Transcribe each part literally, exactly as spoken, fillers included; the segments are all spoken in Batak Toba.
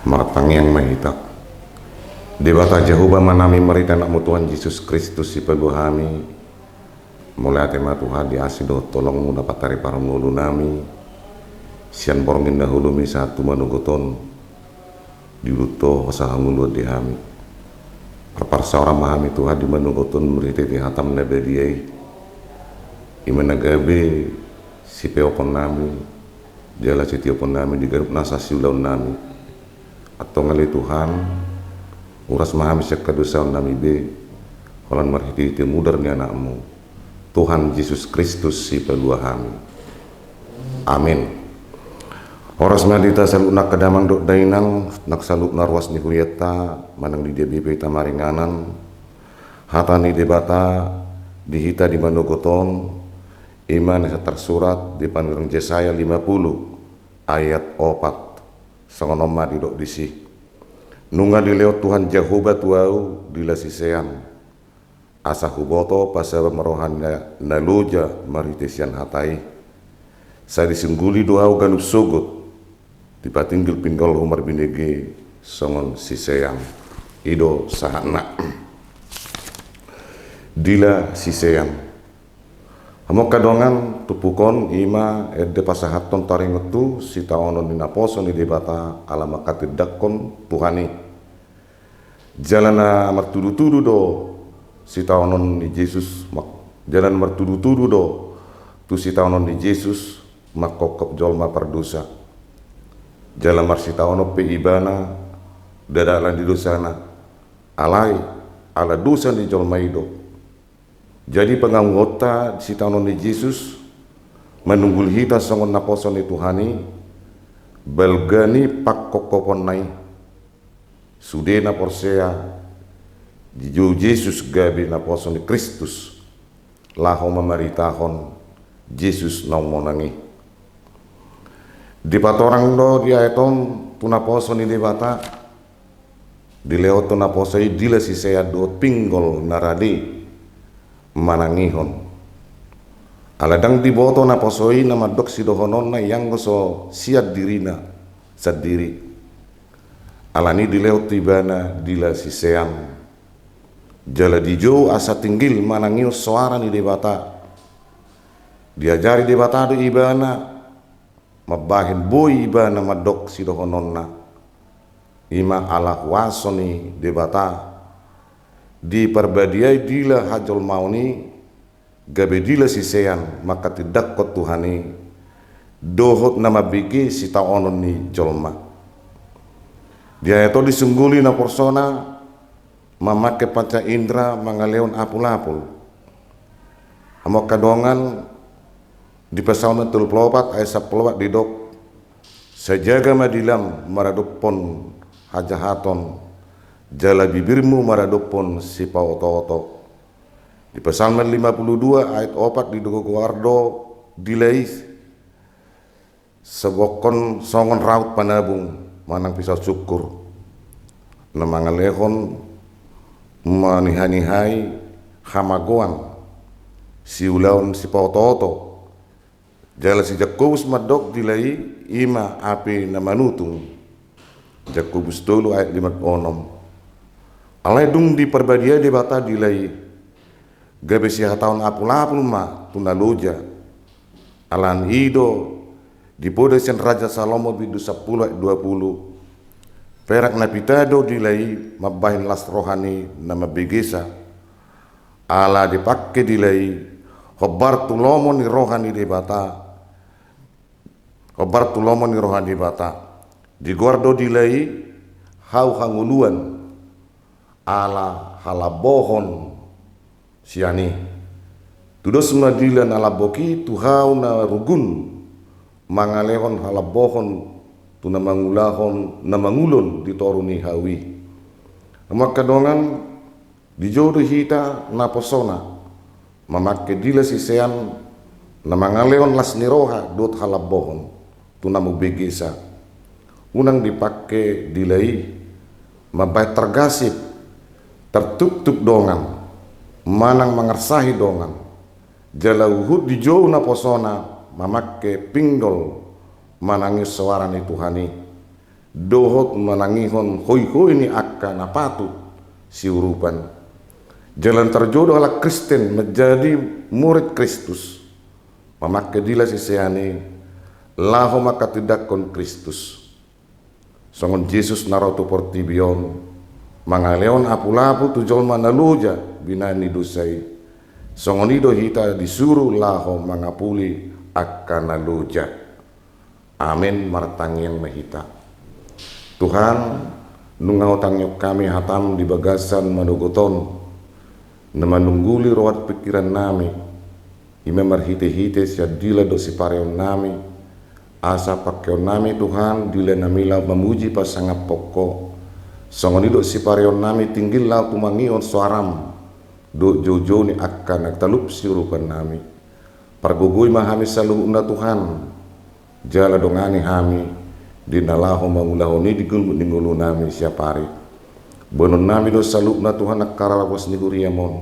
Martangiang ma hita. Debata Jahowa, manami marhite Anakmu Tuhan Jesus Kristus sipalua hami. Mauliate ma Tuhan di asi dohot holongmu na patari parngolu nami. Sian borngin na hulu mi sahat tu manogot on. Di uluto hosa hangoluan di hami. Marparsaoran ma hami Tuhan di manogot on marhite di hatam na badia i. Ima na gabe sipeopon nami jala sitiopon nami di ganup nasa siulaon nami. Antong ale Tuhan, uras ma hami sian hadosaon nami be, holan marhitehite mudar ni Anakmu, Tuhan Jesus Kristus sipalua hami. Amin. Horas ma di hita saluhutna angka damang dohot dainang, nang saluhutna ruas ni hurianta, manang di dia be hita maringanan. Hata ni Debata di hita di manogot on, ima na tarsurat di panurirang Jesaya lima pulu ayat opat. Songon on ma didok disi: Nunga dilehon Tuhan Jahowa tu ahu dila sisean, asa huboto pasabam roha na, na loja marhite sian hata i. Sai disungguli do ahu ganup sogot, dipatinggil pinggolhu marbinege songon sisean. I do sahatna. Dila sisean. Hamu angka dongan, turpuk on ima ende pasahathon taringot tu sitaonon ni naposo ni Debata ala manghatindanghon Tuhan i. Jala na martudutudu do sitaonon ni Jesus, mak-, jala na martudutudu do tu sitaonon ni Jesus manghophop jolma pardosa. Jala marsitaonon pe Ibana, ndada ala ni dosana, alai ala dosa ni jolma i do. Jadi panganguhonta sitaonon ni Jesus manunggul hita songon naposo ni Tuhan i, balga ni panghophoponna i. Sude na porsea dijou Jesus gabe naposo ni Kristus, laho mamaritahon Jesus naung monang i. Dipatorang do di ayat on tu naposo ni Debata, dilehon tu naposo i dila sisean dohot pinggol na rade manangihon. Ala ndang diboto naposo i na mandok sidohononna ianggo so sian dirina sandiri. Alani i dilehon tu ibana dila sisean. Jala dijou asa tinggil manangihon soara ni Debata. Diajari Debata do ibana, mambahen boi ibana mandok sidohononna. Ima ala huaso ni Debata. Diparbadiai dila hajolmaon i, gabe dila sisean manghatindanghon Tuhan i, dohot na mambege sitaonon ni jolma. Di ayat on disungguli naposona mamangke panca indra mangalehon apulapul. Hamu angka dongan, di Psalmen tolu pulu opat ayat sampulu opat didok: Sai jaga ma dilam maradophon hajahaton, jala bibirmu maradophon sipaotooto. Di Psalmen lima pulu dua ayat opat digoar do dila i, sobokhon songon raut panabung manang pisau sungkur, na mangalehon manihanihai hamagoan, siulaon sipaotooto. Jala si Jakobus mandok dila i, ima api na manutung. Jakobus tolu ayat lima onom. Alai dung diparbadiai Debata dila i, gabe sihatahon apulapul ma tu na loja. Alani i do dipoda sian Raja Salomo bindu sampulu ayat dua pulu: Perak na pita do dila i mambahen las roha ni na mambegesa. Ala dipangke dila i hombar tu lomo ni roha ni Debata. Hombar tu lomo ni roha ni Debata. Digoar do dila i hau hangoluan, ala halambohon sian i. Tudos ma dila na lambok i tu hau na rugun, mangalehon halambohon tu na mangulahon, na mangulon di toru ni hau i. Hamu angka dongan, dijou do hita naposona mamangke dila sisean na mangalehon las ni roha dohot halambohon tu na mambegesa. Unang dipangke dila i mambahen targasip, tartuktuk dongan, manang mangarsahi dongan. Jala huhut dijou naposona mamangke pinggol manangihon soara ni Tuhan i. dohot manangihon hoihoi ni angka na patut siurupan. Jala tarjou do halak Kristen manjadi murid Kristus, mamangke dila sisean i laho manghatindanghon Kristus. Songon Jesus na ro tu portibi on, mangalehon apulapul tu jolma na loja binahen ni dosa i, songon i do hita disuru laho mangapuli angka na loja. Amen. Martangiang ma hita. Tuhan, nunga hutangihon hami hataM di bagasan manogot on, na manungguli roha pingkirannami, i ma marhitehite sian dila dohot sipareonnami, asa pangkeonnami Tuhan dilanami laho mamuji pasangaphon Ho, songon i dohot sipareonnami tinggil laho tumangihon soaraM dohot joujou ni angka na talup siurupannami. Pargogoi ma hami saluhutna Tuhan, jala dongani hami di na laho mangulahon i di ngolu, di ngolunami siap ari. Boanonnami do saluhutna Tuhan angka rara boas ni huriaM on.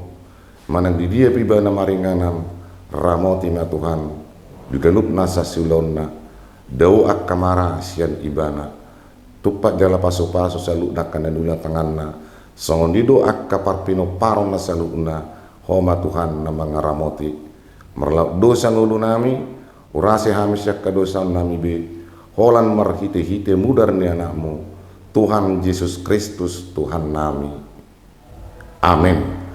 Manang di dia pe ibana maringanan, ramoti ma Tuhan di ganup nasa siulaonna, dao angka mara sian ibana. Tumpak jala pasupasu saluhutna angka na niula tanganna, songon i do angka parpinomparon na saluhutna, Ho ma Tuhan na mangaramoti. Marlaok dosa ngolunami, urasi hami sian hadosaonnami be, holan marhitehite mudar ni AnakMu, Tuhan Jesus Kristus Tuhannami. Amen.